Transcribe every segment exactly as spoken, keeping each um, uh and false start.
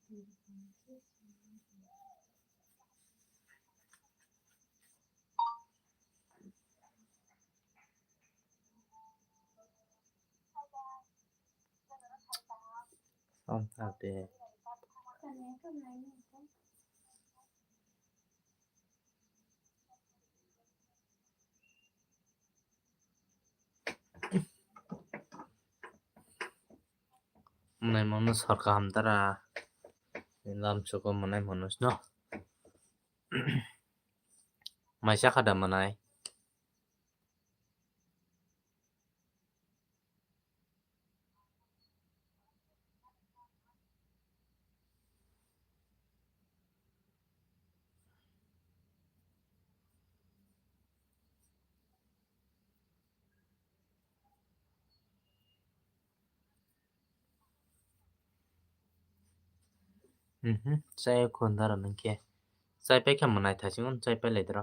Som thar de. Mwnai mono sor kaham dara. Lam chuko mwnai mono sno. Maisa khada mwnai. Mhm, chai khun dara nung khe. Chai pai khe mwnai thaichung chai pai lai dara.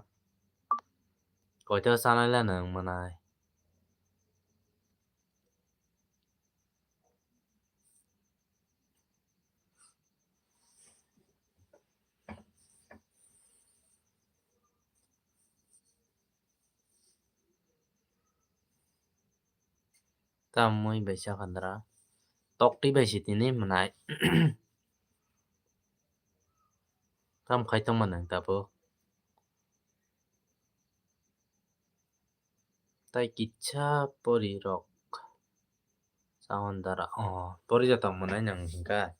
Koito chanai la nung mwnai. Tamoni bai sakha dara. Toktwi bai se tini mwnai. Tam khai tongma nang tabuk. Tai kisa pori rok. Sawan dara. Oh, pori jatong mwnai nang hingka.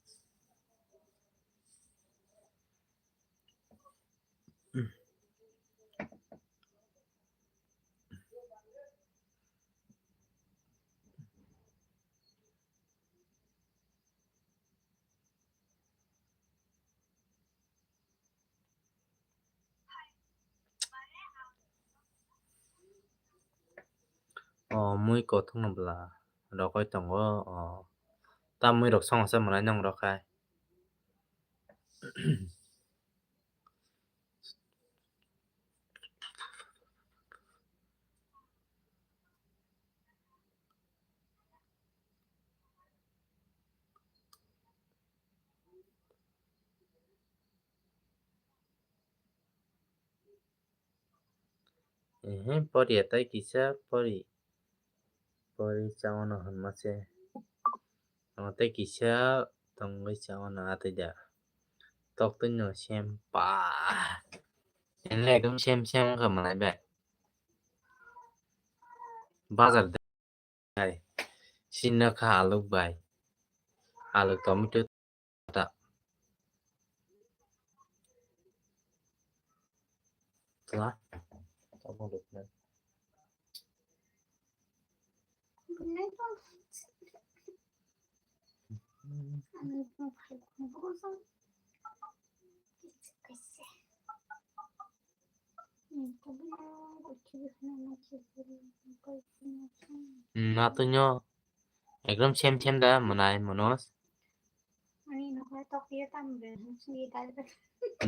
O mui kothok no bwla rokoi tongo. O ta mui rok songo se mwnai nong rok hai. Ehe, pori atai kisa pori. Pori chawano hwnma se. Tei kisa tongwi chawano atwi da. Toktwi no sem pa. Enle ekdom sem sem wngkha mwnai bai. Bazar de. Bai. Sinno kha aluk bai. Aluk tomato ta. Tla. Tamo lukna. Hmm, atwino ekdom sem sem da mwnai Manoj.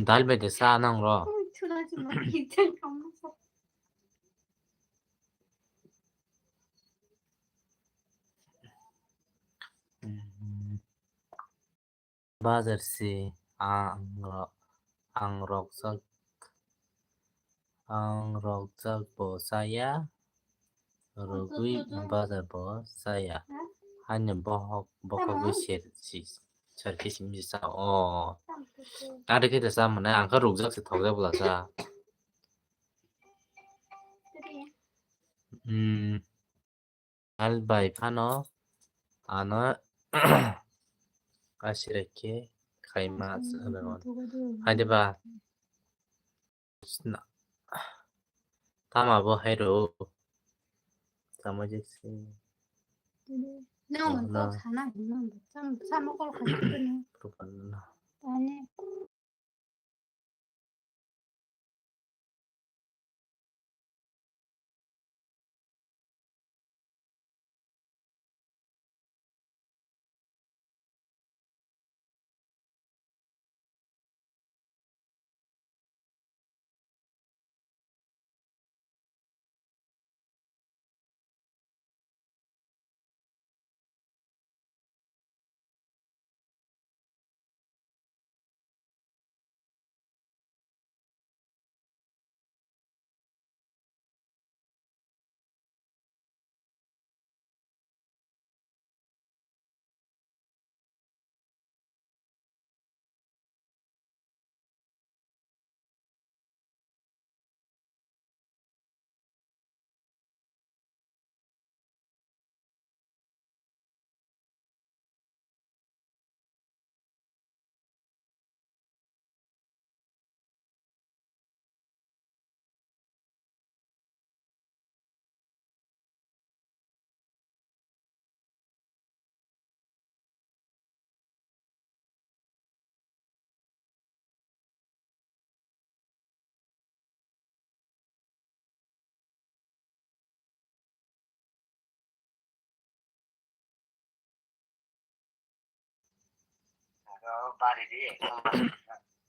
Dal bai de sa nang ro. Hmm. Bazar se ang ro-, ang rokjak, ang rokjak bo chaya, rwgwi bazar bo chaya. Haino bohok, bohogwi ser si, ser kisim si sa o. Ari khe ta cha mane ang khe rwkjak se thokjak bwla cha. Hmm. Dal bai phano ano asirek khe khaima. Hai de ba? Tama bo hai rw. Tamo je si. No, no.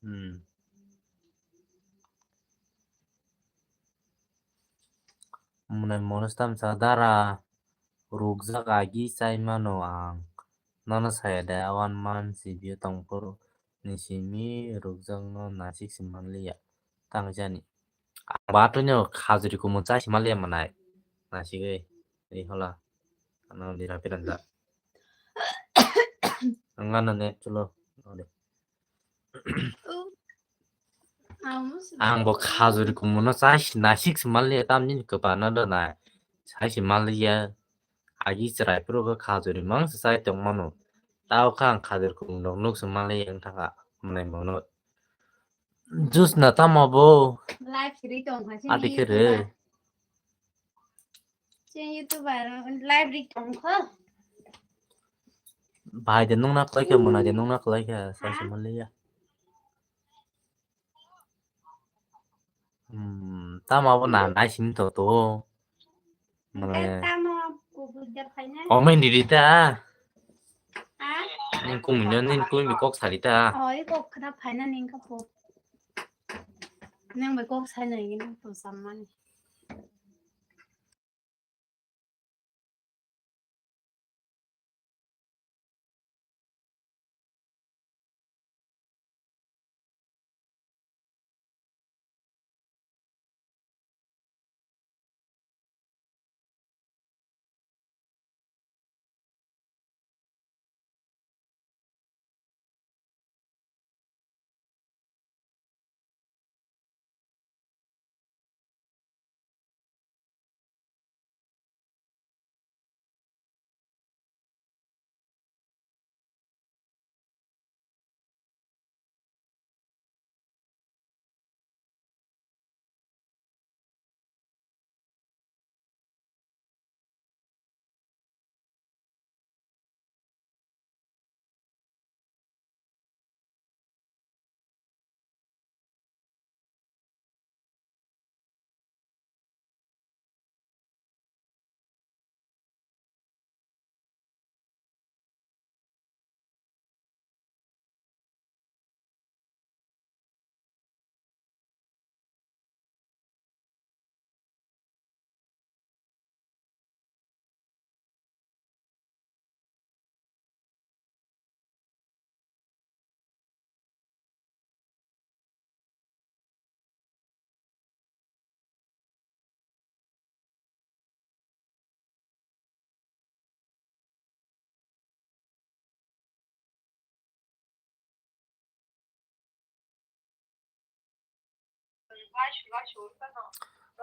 Hmm. Mwnai mono tamsa dara rukjak agi chai mano ang. Nono saya de awan man si biyo tongphuru ni simi rukjakno nasik si manliya. Tang jani. Ang ba tonyo khajuri kumun chai si manliya mwnai. Nasik oi. Ri hola. Ano dira piran da. Ang ano net chulo. Ode. Ang bo khajuri kumuno chai si nasik si manliya, tamni kwbana da na. Chai si manliya. Agi chwrai phuru khe khajuri mang se chai tong mano. Tao kha ang khajuri kumun rok nuk se manliya wng thangkha. Mwnai mono. Juice na tamo bo? Live ri tong kha sini. Adi khe re. Chini YouTuber live ri tong kha. Bahai de nung na khlai kha, mwnai de nung na khlai kha, sai se manliya. Hmm, tamo abo na nai simi to to. Mane tamo kubui de phaina. Omen diri ta. Ha? Ning kumunyo, ning kumi kok sari ta. Oi, kok khna phaina ning ka po. Nang bai kok sai nai nang to samani.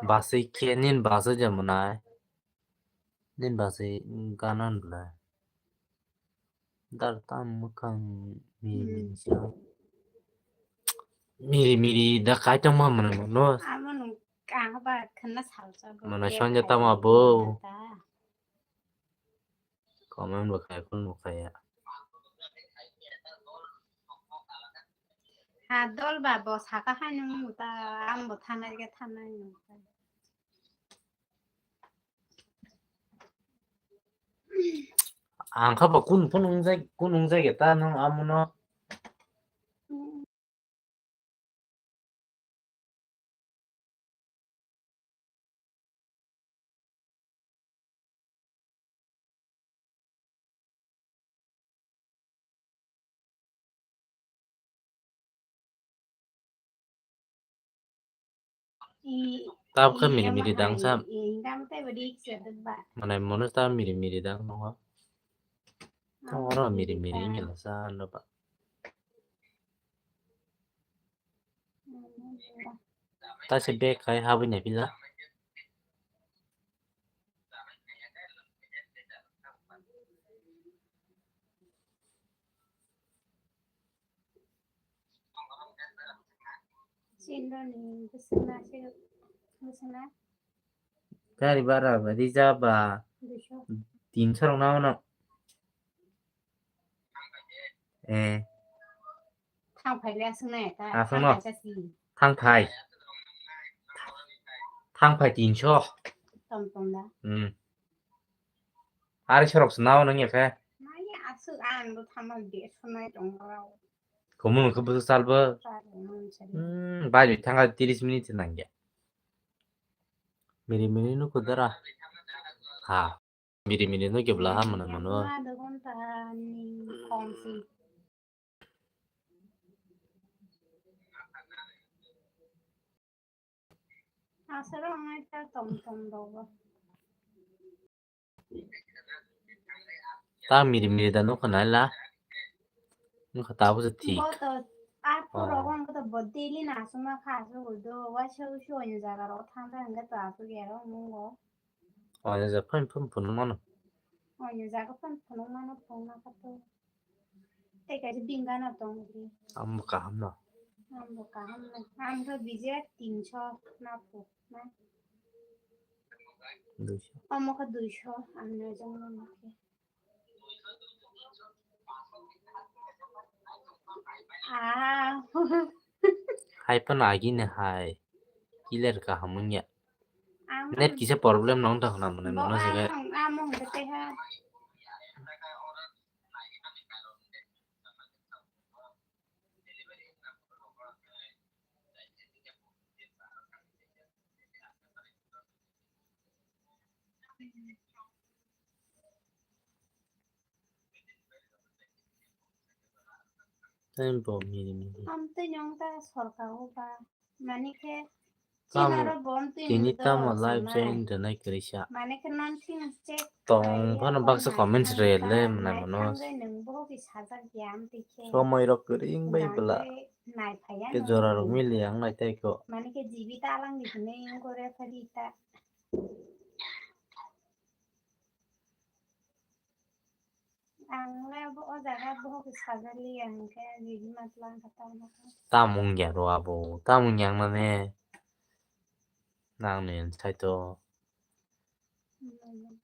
Baswi khe nini baswi je mwnai. Nini baswi gana nw le. Dar tam mwkhang miri miri da kai tongma mwnai mono. Amo nung kang ba khna salsa go. Mwnai sonja tamo abo. Comment bo khai, phone bo khai ya. Ha dol ba bo saka hai nung ta, ang bo thanai ge thanai nung ta. Ang kha bo kun phone wngjak, kun wngjak ya ta nung amono. Tabukhe miri miri dang sa. Manai mono ta miri miri dang nongo. Oro miri miri wngya sa ano ba. Ta se bag khai habwi nai pila. Gari bara ba rija ba tinso rok na ono. Eh. Thang phai le aswk nai ta. Aswk no. Thang phai. Thang phai tinso. Tom tom da. Hmm. Ari sorok se nao nang ya khe. Nai aswk ang do thamal de sonai tong rao. Kumun khe bwswk salbo. Hmm, bai thanga tiris minute nangya. Miri miri no kudara. Ha. Miri miri no kebla ha mano mano. Aswrwng ai ta tong tong rogo. Ta miri miri da nokha nai la. Nokha ta bo se thik. Bo to a puro Oh. Wng to bo daily na suma kha su do wa se u su onyo jaga ro thang thang ga ta su ge ro mungo. Onyo jaga phone phone phone mano. Onyo jaga phone phone mano phone na kha to. Tei kaisa bingano tong di. Ambo kaham no. Ambo kaham no. Ang to bijak tinso na po na. Duiso. Omo khe duiso ang no jong no khe. Ah. Hai pa nagi ne hai. Clear kaham wngya. Ang Net kisa problem nong ta khna mane bo nono ang sege. Ang among de te ha. Tei bo miri miri. Am tei nyong ta sorka o ba. Mani khe Tamo, chini tamo live join rwnai kwrwi sa. Mani khe non chini check tong phano baksa comments rwle mwnai mano. Somoi rok kwrwi wng bai bwla. Khe jora rok mili yang nai tei kho. Mani khe G B ta alang di hwnwi wng gore phari ta. Ang le bo o jaga bohok sajali ang khe G B matlang kha tamo. Tamung ya ro abo, tamung yang mane. Nang ni sai to. Hmm.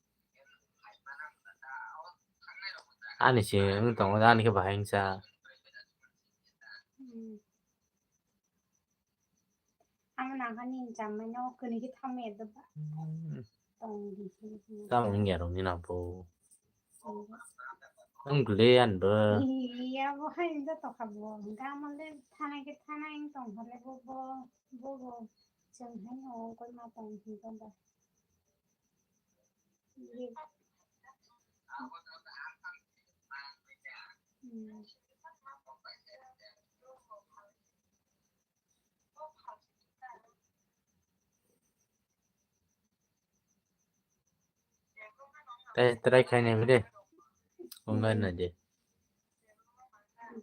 Ani se wng tongo, ani khe bahai wngsa. Hmm. Amo nangkha nini chamai no kwnwi khe thangma ya doba. Hmm. Tong di khe. Tamo wngya rok ni nang po. Wng gule yan bo. Iya bo hai wngya tokha bo. Hingke amo le thanai khe thanai wng tong kha le bo bo bo bo. Chwng hai no wng koi ma tong hingke ba. Tei try khai nai de. Online na de.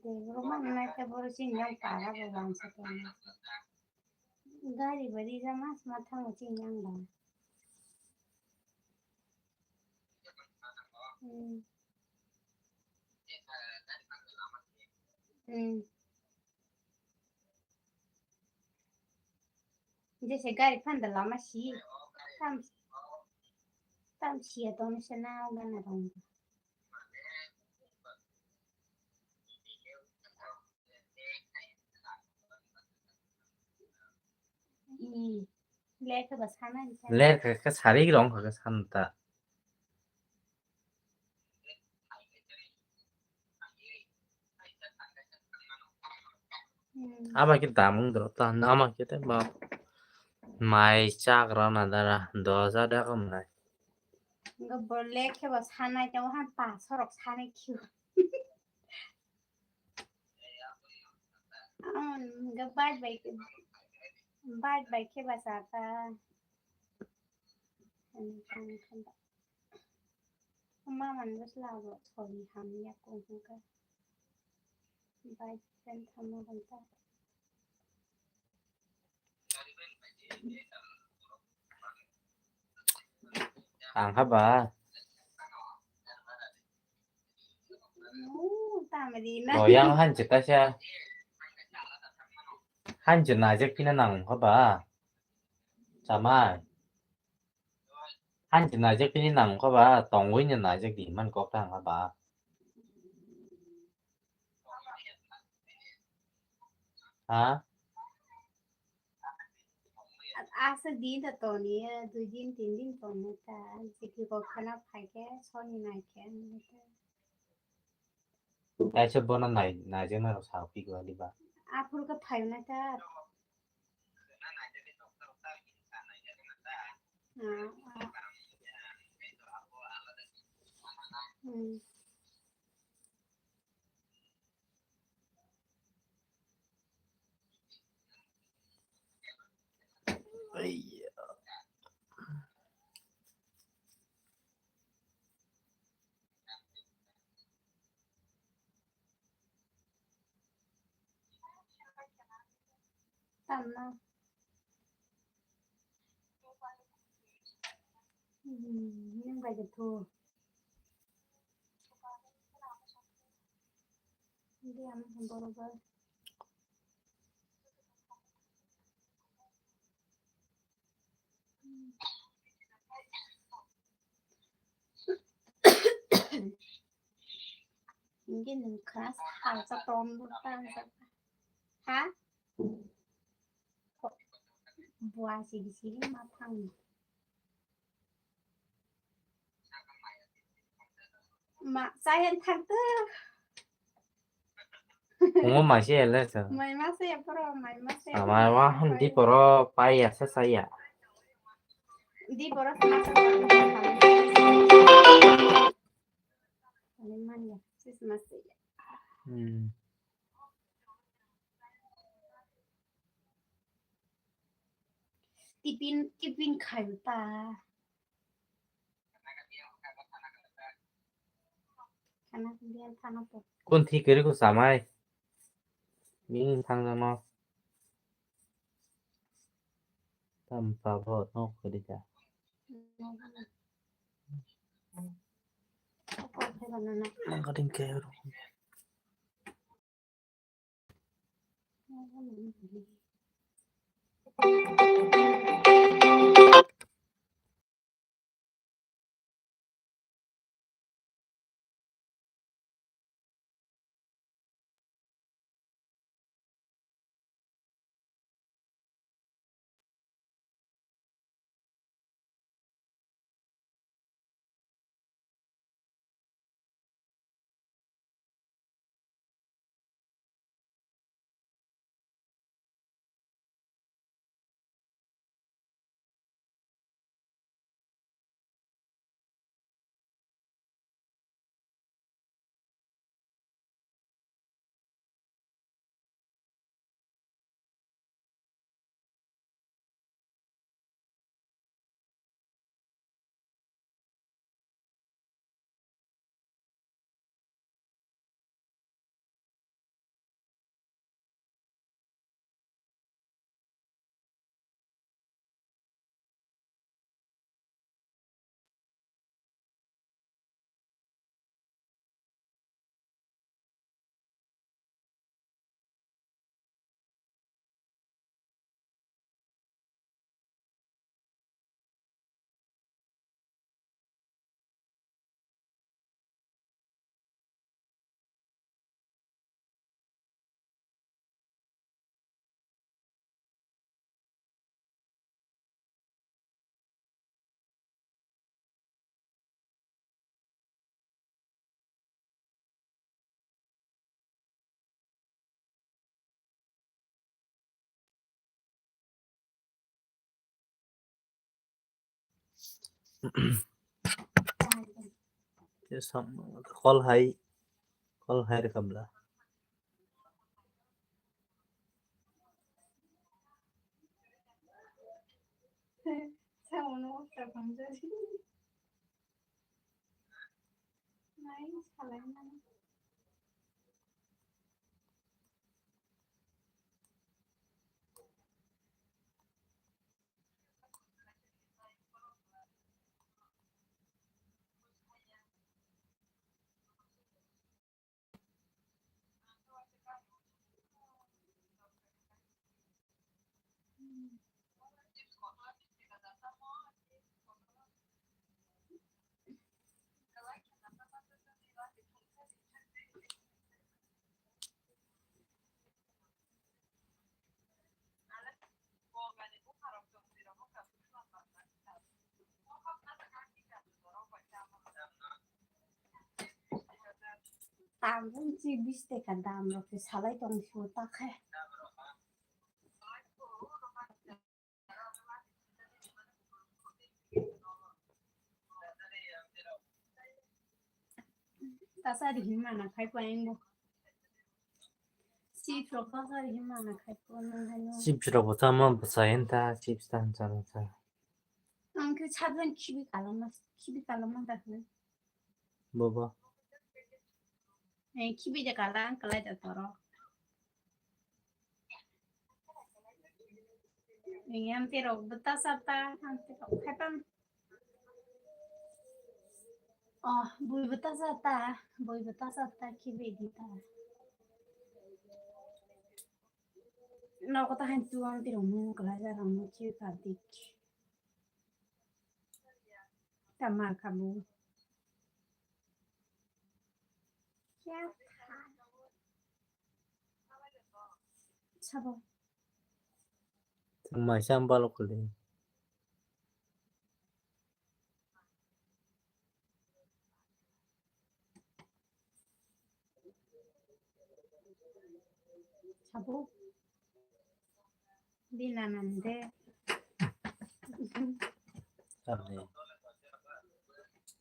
Debro man nai te boro chini yang para bo bangsa tong. Gari bari ja mas ma thango chini yang ba. Hmm. Hmm. Jese gari phan da lama si. Tam, tam si ya tong se na gana rong. Hmm. Lekha ba sana ni sana. Lekha ka sari rong ka san ta. Hmm. Ama khe damung dro ta, ama khe te ma mai chak rana dara doja da kam nai. Ngo bo lekhe bo sanai te wahan pa sorok sanai khiu. Ngo baj bai khe, baj bai khe ba sa ta. Mama ni bwsla bo sori hamya kung hwnkha. Bai pen thamma banta. Ang haba. Mu, tama di na. Loyang han chita siya. Han chita najak pina nang haba. Chamai. Hanchi najak tini nang kha ba, tongwi no najak di man kok tang kha ba. Ha? Asa din ta toni, dui din, tin din toni ta, jiki kok khana phai khe, soni nai khe, ani ta. Kaisa bono nai, naijaknai rok sao phi kwlai ba. Aphuru khe phaio nai ta. Ah, ah. Hmm. Tama. Hmm, ini baik itu. Ini yang borobar. Hingke nwng kha salsa tom bwtang sa. Ha? Bua siri siri ma thang. Ma, sayan thang tu. Omo mai se ele sa. Mai ma se pro, mai ma se. Mai wa han di poro pai ya sa sa ya. Di poro sa sa. Ani man ya, sis ma se ya. Hmm. Tipin, tipin khai ta. Khana biyan thana to. Kun thi kiri ku samai. Bini thang jano. Tam pa bo no kiri ka. Mangkaring ke ro. Kol hai, kol hai rwkhamla. Ang bumchi bis taka dam rok se salai tong si ta khe. Tasari hima na khai pa ingo. Chips rok tasari hima na khai pa na hai no. Chips rok bo tamo bwsa enta chips ta chana cha. Ang khe sabjani khibi kalama khibi kalama da hwn. Bobo. Eh, khibi de kala ang kalai da toro. Eh, ang te rok bwta sa ta, ang te rok khatam. Oh, bui bwta sa ta, bui bwta sa ta khibi di ta. Noko ta han tu ang te rok mu kalai da rok mu khibi ka dik. Tamar kabu. Kya tha? Sabo. Mai sam balok kuli. Sabo. Bina nande. Tamni.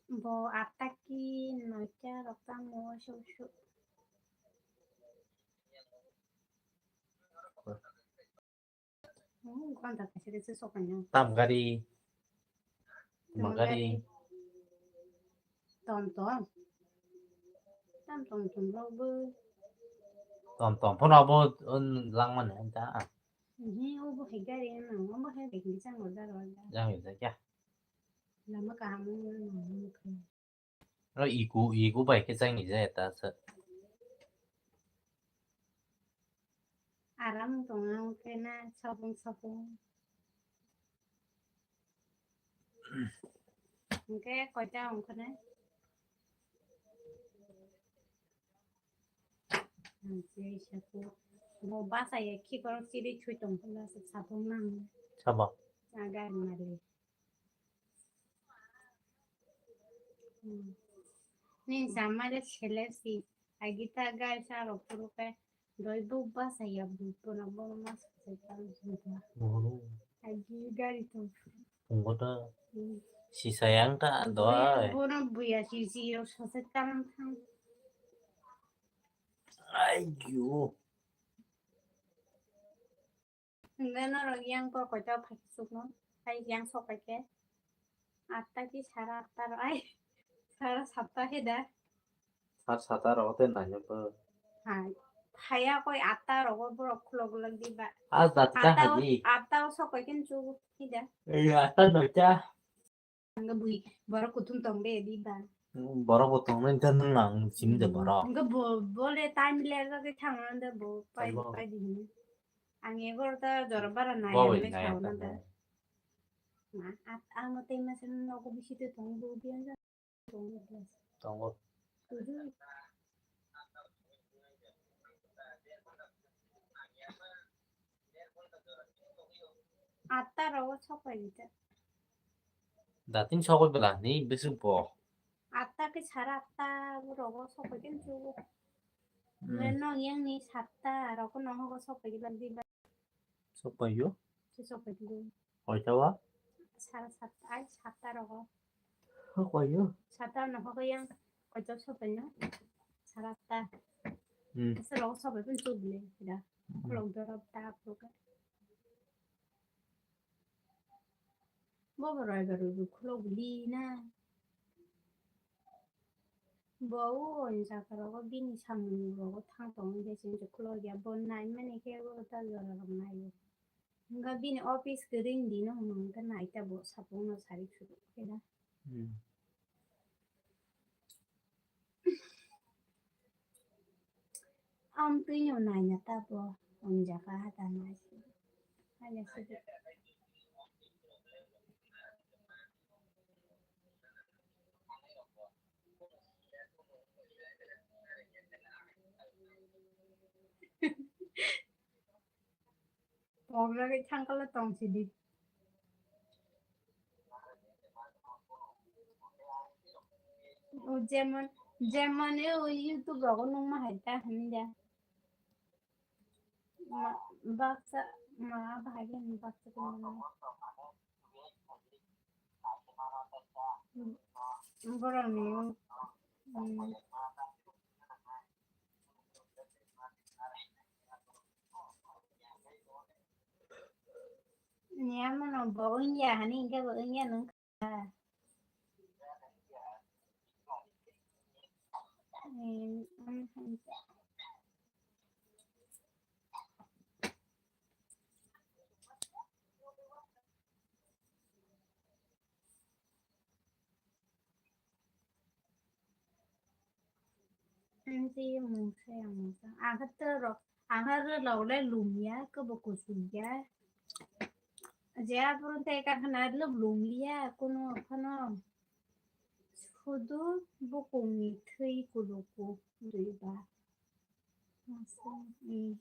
Bo atta ki noita rok tamo su su. Hmm, gonta kaisa kaisa sokanyo. Tam gari. Magari. Tom tom. Tam tom tom rok bo. Tom tom phono bo, um, langmani anta. Hi, obo hai gari ano, obo hai bag ni chang order order. Jang order kya? Lama kaham wng mano. Ro iku, iku bai khe chang ni jaya ta sa. Aram tongo khe na sabung sabung. Hingke koita wngkha na? Ang se saku. Bo basa ya khi korok chiri chui tong khe na se sabung nang. Sabo. Aga mari. Hmm. Ni sama de selesi. Agita gai sa rok puru ke. Doi buk basa ya buk puna bono mas sa ta. Bono. Agi gari to. Tungko ta. Hmm. Sisa yang ta doa. Bono buya sisi rok sa sa ta lang thang. Ayo. Hingke norok yang kor koita phai sukno, phai yang sok pai khe. Atta ki sara atta rok, ai, sara satta he da. Sar sata rok te nai no bo. Hai, phaya koi atta rok o borok khulok lok di ba. A jatta atta o, hai di. Atta o sok pai khe chugo he da. Ei atta noita. Hingke bui borok kuthum tong de di ba. Borok bo tong nai ta nung ang simi de borok. Hingke bo, bo le time le ga ke thang nang de bo pai, pai di. Ang egor ta jora bara nai ang le sao nang de. Ma, at, ang no te ma sen no ko bisi te tong bo di ang. Tongo. Atta rogo sopai di ta. Datin sokoi bela ni bisu bo. Atta ke sara atta rogo sopai ken chu. Hmm. Nong yang ni satta rogo no hogo sopai di ba. Sopayo? Sopayo. Koita wa? Sara sat, ai satta rogo. Sopayo? Satta no hogo yang koita sopayo. Sara ta. Hmm. Ese rogo sopayo pun chubli da. Hmm. Log dorab ta proka. Bobo roi baru khulok li na. Bo o jaga rogo bini samung rogo thang tong wngkhe chwng se khulok ya. Bo nai mani khe bo ta jora rok nai o. Wngkha bini office kwrwi ni dino hwnwi hwnwi khe nai ta bo sapung no sari khwlai khe da. Hmm. Amtwi no naina ta bo, o jaga ha ta nai. Haile sidi. Pokjagwi thangkala tong sidi. O jemon Jemon o YouTube rogo nung ma hai ta hwn de. Ma, baksa, ma bahai de baksa tongmani. Borok ni, mm. Ni amo no bo wngya hani hwnkhe bo wngya nung kha. Ang twi mungsa yang mungsa. Ang khe tei rok, ang khe rwlok le lumya, kebo kuchukya. Je aphuru tei karkhana rwlok lumliya, kunu phano. Sudu bukungni thwi kuluku dui ba. Masa, hmm.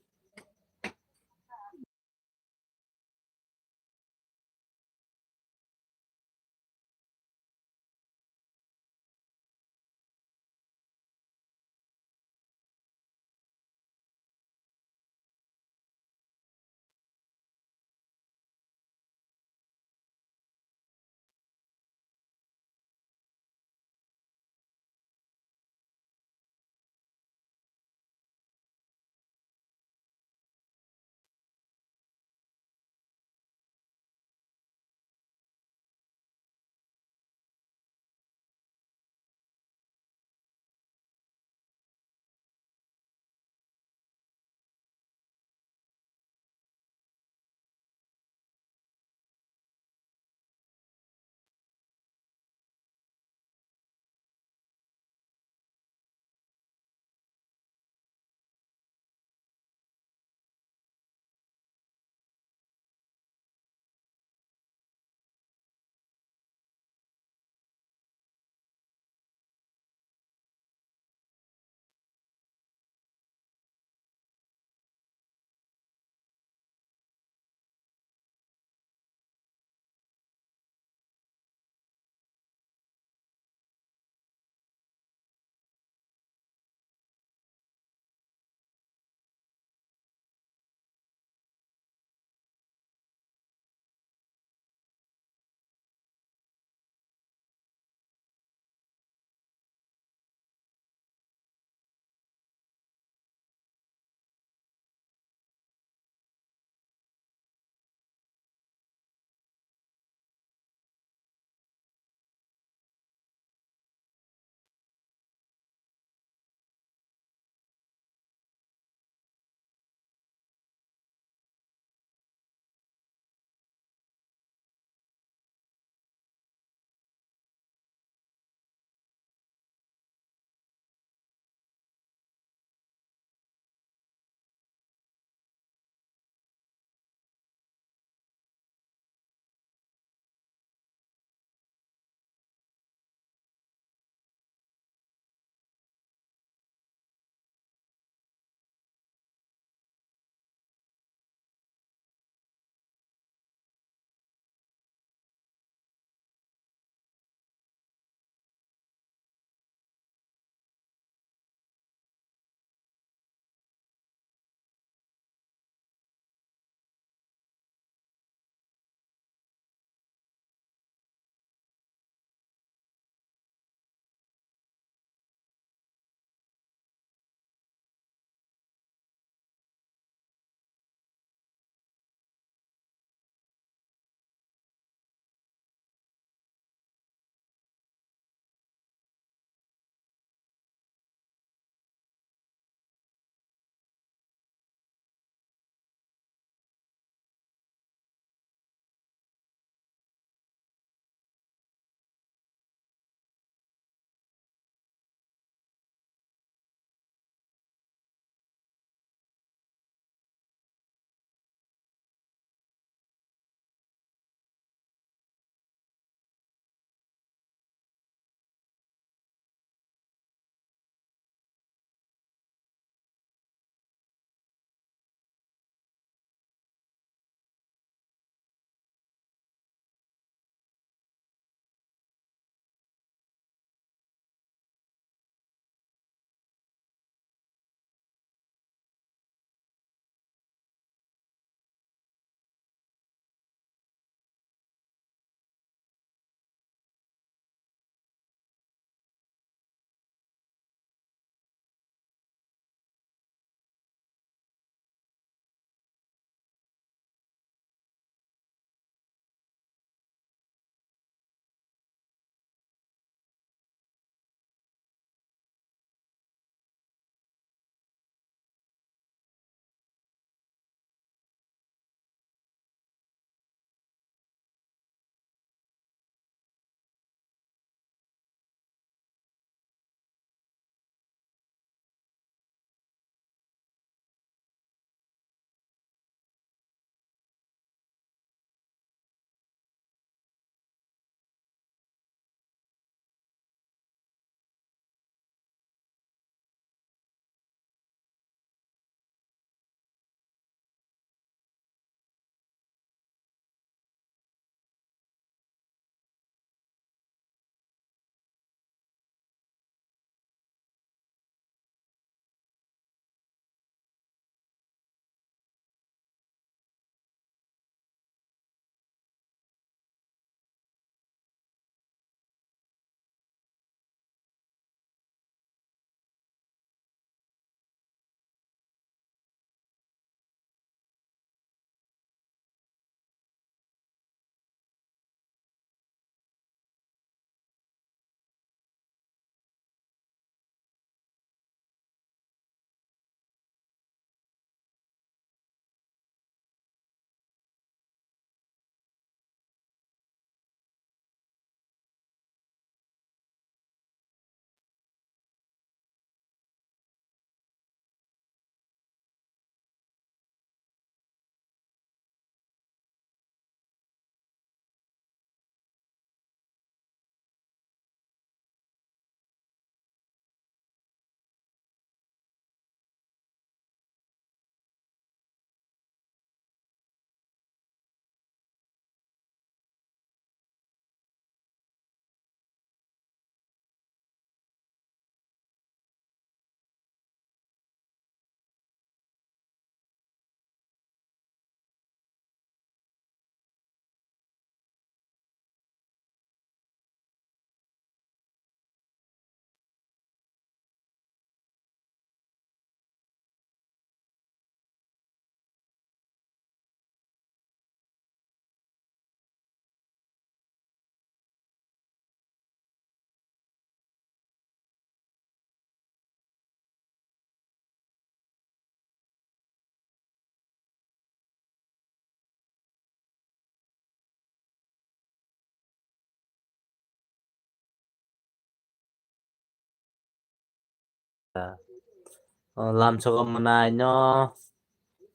O, lamsogo mwnai no.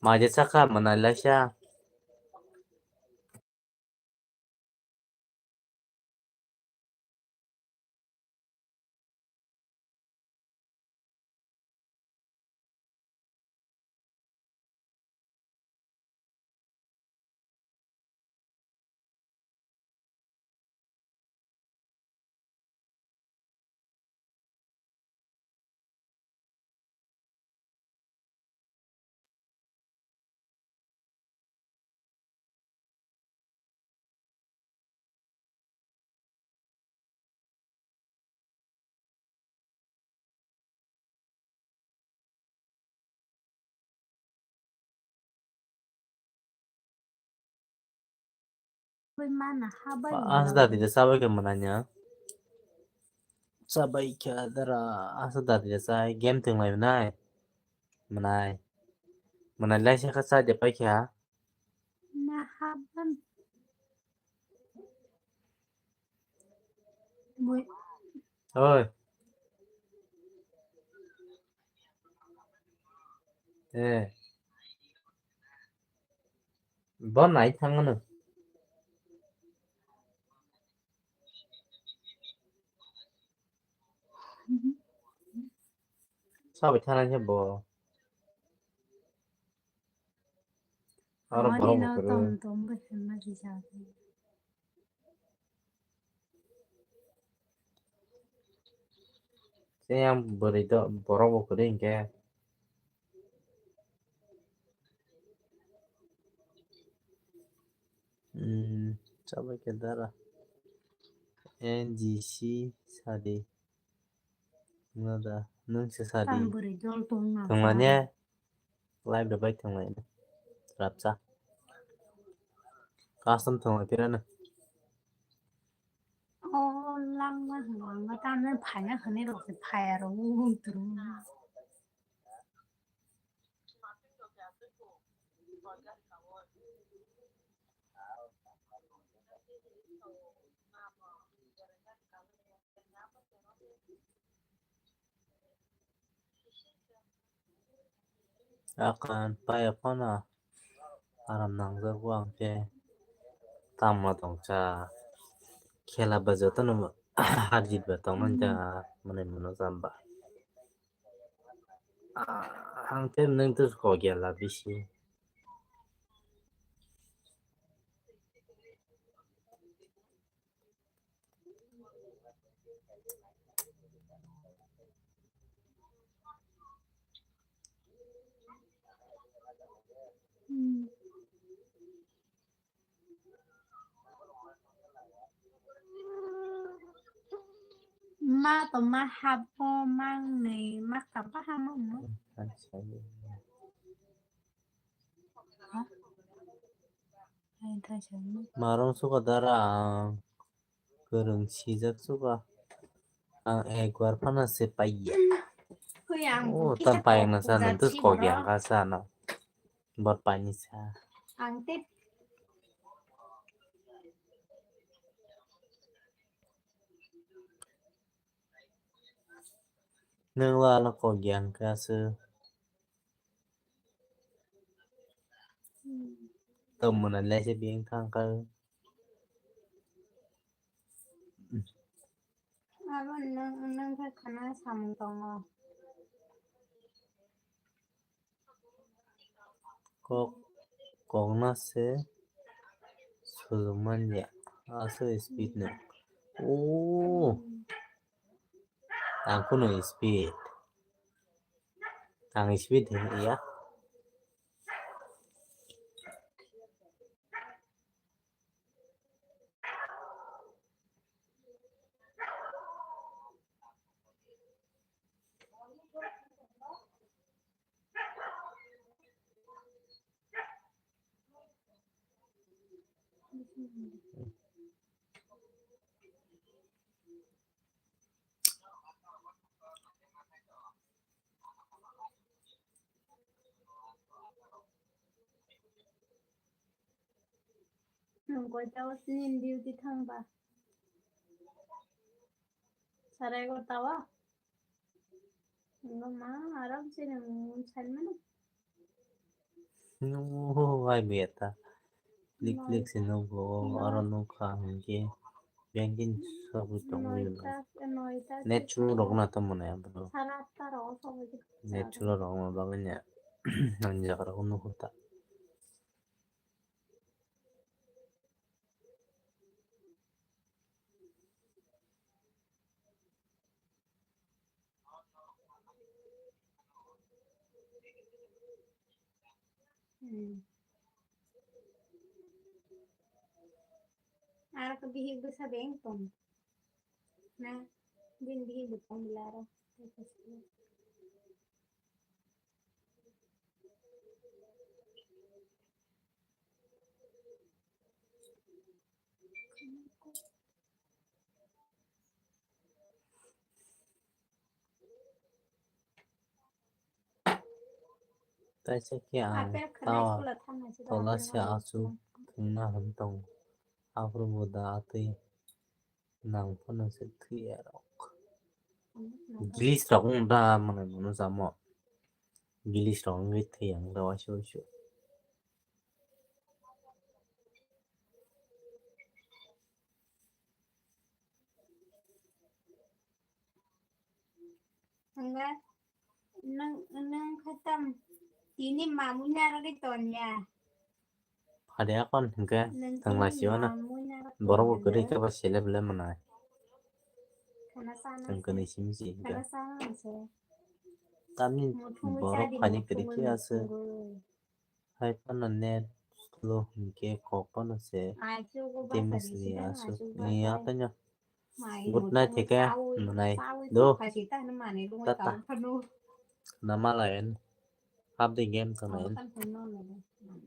Maje saka mwnai laisa. Asa dati de sabai ke mwnai nya. Sabai ke dara asa dati de sai game thwng lai mwnai. Mwnai. Mwnai lai se kha sai de pai kha. Na haban. Oi. Eh. Bo nai thang ano. Sabai thang nai se bo. Aro borok bo kwrwi. Tei yang bwrwi do, borok bo kwrwi hinkhe. Hmm, chabai khe dara. N G C sadi. Nwng da, nwng se sadi. Tongmani. Live da bai thwnglai no. Rapcha. Custom thwnglai tira no. O langma hwnlangma tamni phaiya hwnwi rok se phaiya rok wng turu. Akan paya phano aram nangjago ang khe tamo tongsa khela ba jotono harjit ba tongmani ja mwnwi mano jamba. Ang khe nwng tei kok ya la bisi. Ma to ma habo mangnwi ma kapa ha manno. Marung suka dara ang kwrwng sijak suka. Ang ekbar phano se paiya. Oh, tam payang na sa nang tus kok yang ka sa na. Bot pani sa. Ang te. Nang la la kok yang ka sa. Tamo na lese biyang thang ka. Abo nang, nang khe khana samung tongo. Kok, kokna se sujumanya. Aso speed no. Oh. Ang kuno speed. Ang speed ya. Nwng koita o nini duty thangba? Sarai egarota o? Nungma aram se nung salmano. Nung hai beta. Klik klik se nungko aro nungkha hingke bengkin sobu tongwi. Noita, noita. Net chulu rok na tamo ne abro. Sara atta ro sobu. Net chulu rok ma bagwi ne. Ang jaga rok nukho ta. Hmm. Aro ke bihik bwsa beng tong. Na, bini bihik bwsa tong bila aro. Taisa khe ang tawa tola se achuk thwngna hwn tongo. Aphuru bo da atwi nang phano se thwiya rok. Glitch rok wng da mwnwi bono samo. Glitch rok wngwi thwiya wng da waisa waisa. Hwnba nwng, nwng khatam tini mamui narwgwi tonya. Phade akon hwnkhe thanglai siwano borok bo kwrwi khe ba selep le mwnai. Khana sana Tang se. Kwnwi simi si hwnkhe. Khana sana se. Tamni Muthungwi borok chadi, phani kwrwi muthungwi khe aswk. Muthungwi. Hai phano net slow hwnkhe kok phano se Ai, chugo damage basa ni risi aswk tang, ni aswk ataino. Mai Good night, muthungwi hwnkhe chawi, mwnai chawi do. Thukha si tang mani lungwi Tata. Tang phano. Namalayan. Half the game to Tang nayan. Tang phano.